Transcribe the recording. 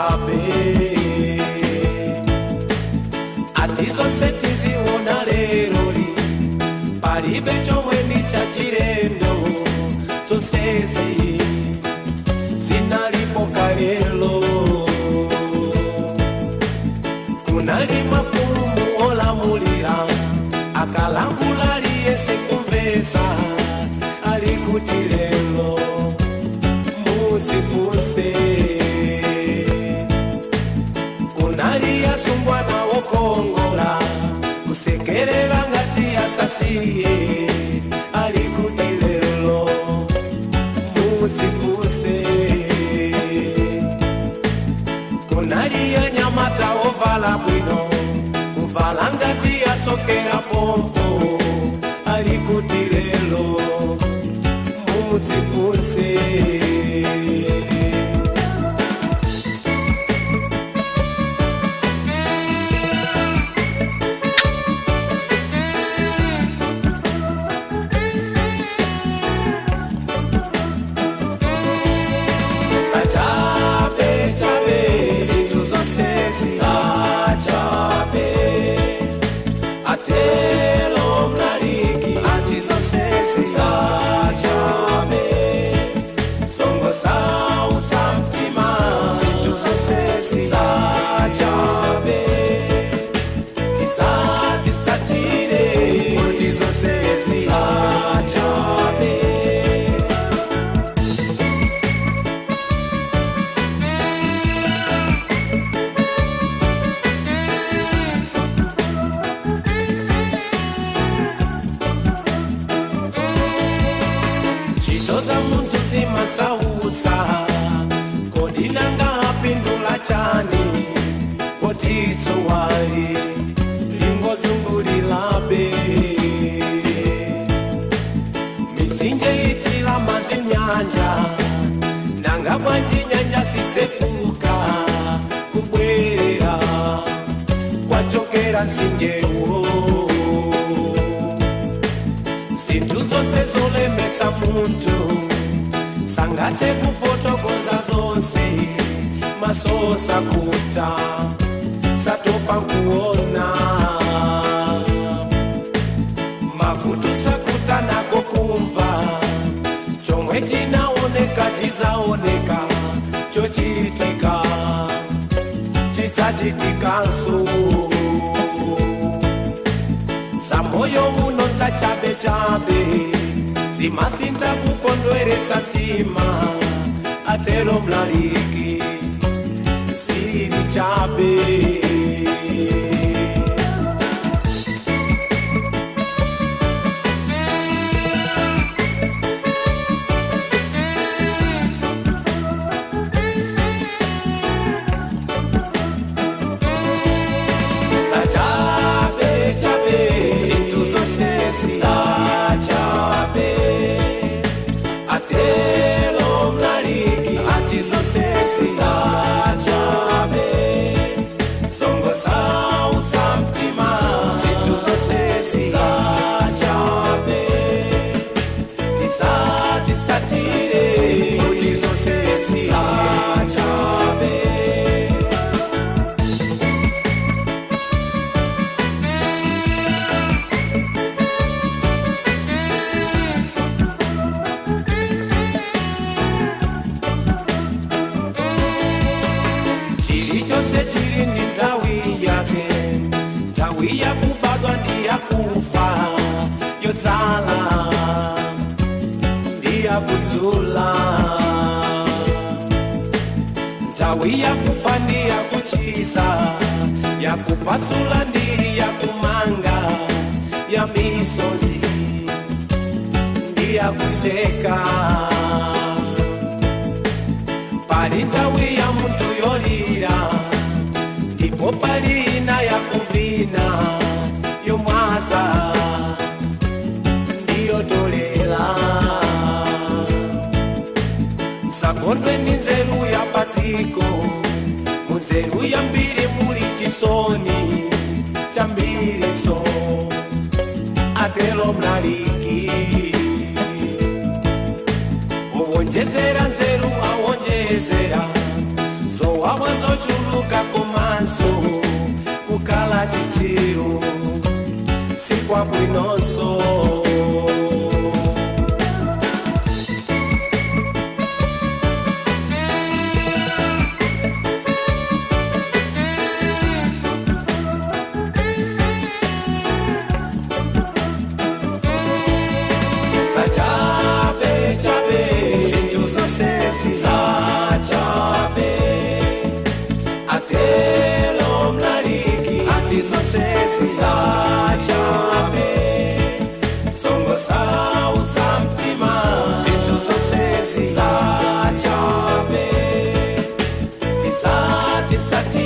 chabe ati zonse tiziona leroli palibe chomwe ndi chachilendo zonsezi zinalipo kalelo kunali mafumu olamulira akalangula aliyese kumvesa alikuti lelo musifuse kunali yasungwana wokongola kusekerera ngati asasiye alikuti lelo musifuse kunali yanyamata ovala bwino kuvala ngati asokera pompo alikuti lelo musifuse. Chabe, chabe, zinthu zonse chabe atelo mlaliki ati zonse chabe songosautsa mtima zinthu zonse chabe tisazisatire kuti zonse chabe. Chitoza muntu zimasausa kodinanga apindula chani potitsuwali lingozungulilabe misinje itila mazinyanja nanga bwanji nyanja sisefuka kubwerera kwachokera nsinjewo zinthu zonse zolemesa munthu sangate kufotokoza zonse masosa kuta satopa nkuona makutu sakuta nako kumva chomwe chinaoneka chizaoneka chochitika chidzachitikanso samoyo unonza chabe chabe zimasinta kukondweretsa mtima atelo mlaliki zili chabe. Chabe, chabe, zinthu zonse chabe atelo mlaliki ati zonse chabe songosautsa mtima zinthu zonse chabe tisazisatire kuti zonse chabe. Chilichonse chili ndi nthawi yake nthawi yakubadwa ndi yakufa yotsala ndi yakudzula nthawi yakupa ndi yakuchiza yakupasula ndi yakumanga ya misozi ndi yakuseka pali nthawi ya munthu yolira ndipo pali ina yakuvina yomwaza ndiyotolela msakondwe ndi nzeru ya padziko munzeru yambiri muli chisoni chambiriso atelo mlaliki owonjezera nzeru awonjezera zowawa zochuluka. bwinonso. Zachabe chabe, zinthu zonse zachabe, atelo mlaliki ati zonse zachabe, zongosautsa mtima, zinthu zonse zachabe, tisazitsatire.